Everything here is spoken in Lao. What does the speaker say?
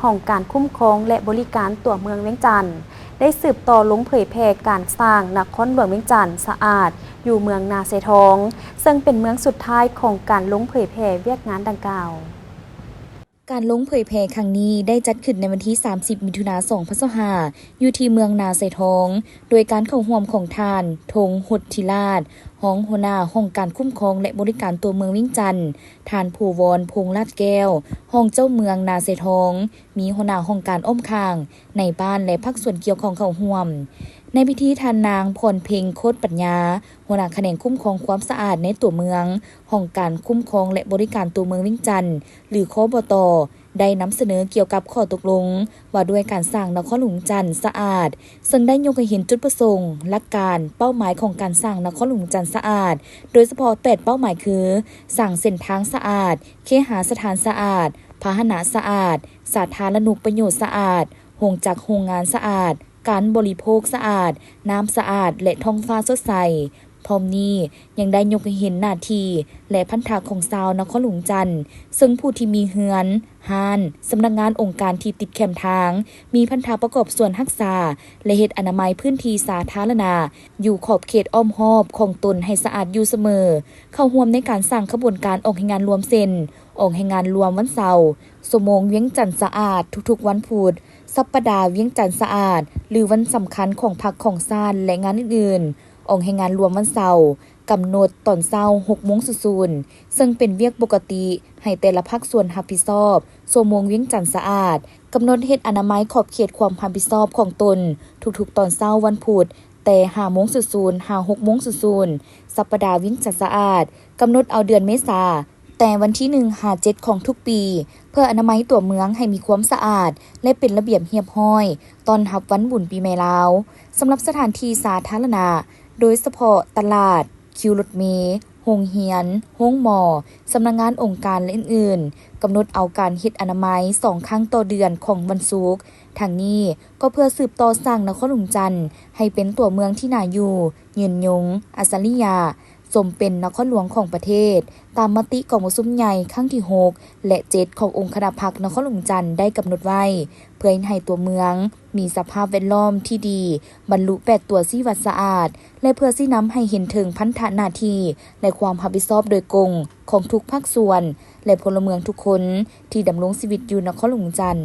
ຫ້ອງການຄຸ້ມຄອງ ແລະ ບໍລິການຕົວເມືອງວຽງຈັນ ໄດ້ສືບຕໍ່ລົງເຜີຍແຜ່ການສ້າງນະຄອນຫຼວງວຽງຈັນສະອາດ ຢູ່ເມືອງນາຊາຍທອງ ເຊິ່ງເປັນເມືອງສຸດທ້າຍຂອງການລົງເຜີຍແຜ່ວຽກງານດັ່ງກ່າວ. ການລົງເຜີຍແຜ່ຄັ້ງນີ້ໄດ້ຈັດຂຶ້ນໃນວັນທີສາມສິບ ມິຖຸນາ ສອງພັນຊາວຫ້າ ຢູ່ທີ່ເມືອງນາຊາຍທອງ ໂດຍການເຂົ້າຮ່ວມຂອງທ່ານ ທົງ ຫົດທິລາດ ຮອງຫົວໜ້າຫ້ອງການຄຸ້ມຄອງ ແລະ ບໍລິການຕົວເມືອງວຽງຈັນ, ທ່ານ ພູວອນ ພົງລາດແກ້ວ ຮອງເຈົ້າເມືອງນາຊາຍທອງ, ມີຫົວໜ້າຫ້ອງການອ້ອມຂ້າງ, ນາຍບ້ານ ແລະ ພາກສ່ວນກ່ຽວຂ້ອງເຂົ້າຮ່ວມ. ໃນພິທີ ທ່ານນາງ ພອນເພັງ ໂຄດປັນຍາ ຫົວໜ້າຂະແໜງຄຸ້ມຄອງຄວາມສະອາດໃນຕົວເມືອງ, ຫ້ອງການຄຸ້ມຄອງ ແລະ ບໍລິການຕົວເມືອງວຽງຈັນ ຫຼື ຄບຕ ໄດ້ນຳສະເໜີກ່ຽວກັບຂໍ້ຕົກລົງວ່າດ້ວຍການສ້າງນະຄອນຫຼວງວຽງຈັນສະອາດ, ເຊິ່ງໄດ້ຍົກໃຫ້ເຫັນຈຸດປະສົງ, ຫຼັກການ, ເປົ້າໝາຍຂອງການສ້າງນະຄອນຫຼວງວຽງຈັນສະອາດ, ໂດຍສະເພາະແປດເປົ້າໝາຍຄື ສ້າງເສັ້ນທາງສະອາດ, ເຄຫາສະຖານສະອາດ, ພາຫະນະສະອາດ, ສາທາລະນຸປະໂຫຍດສະອາດ, ໂຮງຈັກໂຮງງານສະອາດ, ການບໍລິໂພກສະອາດ, ນ້ຳສະອາດ ແລະ ທ້ອງຟ້າສົດໃສ. ພ້ອມນີ້ຍັງໄດ້ຍົກໃຫ້ເຫັນໜ້າທີ່ ແລະ ພັນທະຂອງຊາວນະຄອນຫຼວງວຽງຈັນ, ເຊິ່ງຜູ້ທີ່ມີເຮືອນ, ຮ້ານ, ສຳນັກງານອົງການທີ່ຕິດແຄມທາງ, ມີພັນທະປະກອບສ່ວນຮັກສາ ແລະ ເຮັດອະນາໄມພື້ນທີ່ສາທາລະນະ ຢູ່ຂອບເຂດອ້ອມຮອບຂອງຕົນໃຫ້ສະອາດຢູ່ສະເໝີ, ເຂົ້າຮ່ວມໃນການສ້າງຂະບວນການອອກແຮງງານລວມເຊັ່ນ ອອກແຮງງານລວມວັນເສົາ, ຊົ່ວໂມງວຽງຈັນສະອາດທຸກໆວັນພຸດ, ສັບປະດາວຽງຈັນສະອາດ ຫຼື ວັນສຳຄັນຂອງພັກຂອງຊາດ ແລະ ງານອື່ນໆ. ອອກແຮງງານລວມວັນເສົາ ກຳນົດຕອນເຊົ້າ ຫົກໂມງສູນໆ ເຊິ່ງເປັນວຽກປົກກະຕິໃຫ້ແຕ່ລະພາກສ່ວນຮັບຜິດຊອບ. ຊົ່ວໂມງວຽງຈັນສະອາດ ກຳນົດເຮັດອະນາໄມຂອບເຂດຄວາມຮັບຜິດຊອບຂອງຕົນທຸກໆຕອນເຊົ້າວັນພຸດ ແຕ່ຫ້າໂມງສູນໆ ຫາ ຫົກໂມງສູນໆ. ສັບປະດາວຽງຈັນສະອາດ ກຳນົດເອົາເດືອນເມສາ ແຕ່ວັນທີໜຶ່ງຫາເຈັດຂອງທຸກປີ ເພື່ອອະນາໄມຕົວເມືອງໃຫ້ມີຄວາມສະອາດ ແລະ ເປັນລະບຽບຮຽບຮ້ອຍ ຕ້ອນຮັບວັນບຸນປີໃໝ່ລາວ. ສຳລັບສະຖານທີ່ສາທາລະນະ ໂດຍສະເພາະຕະຫຼາດ, ຄິວລົດເມ, ໂຮງຮຽນ, ໂຮງໝໍ, ສຳນັກງານອົງການ ແລະ ອື່ນໆ, ກຳນົດເອົາການເຮັດອະນາໄມສອງຄັ້ງຕໍ່ເດືອນຂອງວັນສຸກ. ທັງນີ້ກໍເພື່ອສືບຕໍ່ສ້າງນະຄອນຫຼວງຈັນໃຫ້ເປັນຕົວເມືອງທີ່ໜ້າຢູ່, ຍືນຍົງ, ອັດສະລິຍະ, ສົມເປັນນະຄອນຫຼວງຂອງປະເທດ, ຕາມມະຕິກອງປະຊຸມໃຫຍ່ຄັ້ງທີຫົກ ແລະ ເຈັດ ຂອງອົງຄະນະພັກນະຄອນຫຼວງຈັນໄດ້ກຳນົດໄວ້, ເພື່ອເຮັດໃຫ້ຕົວເມືອງມີສະພາບແວດລ້ອມທີ່ດີ, ບັນລຸແປດຕົວຊີ້ວັດສະອາດ ແລະ ເພື່ອຊີ້ນຳໃຫ້ເຫັນເຖິງພັນທະໜ້າທີ່ ແລະ ຄວາມຮັບຜິດຊອບໂດຍກົງຂອງທຸກພາກສ່ວນ ແລະ ພົນລະເມືອງທຸກຄົນທີ່ດຳລົງຊີວິດຢູ່ນະຄອນຫຼວງຈັນ.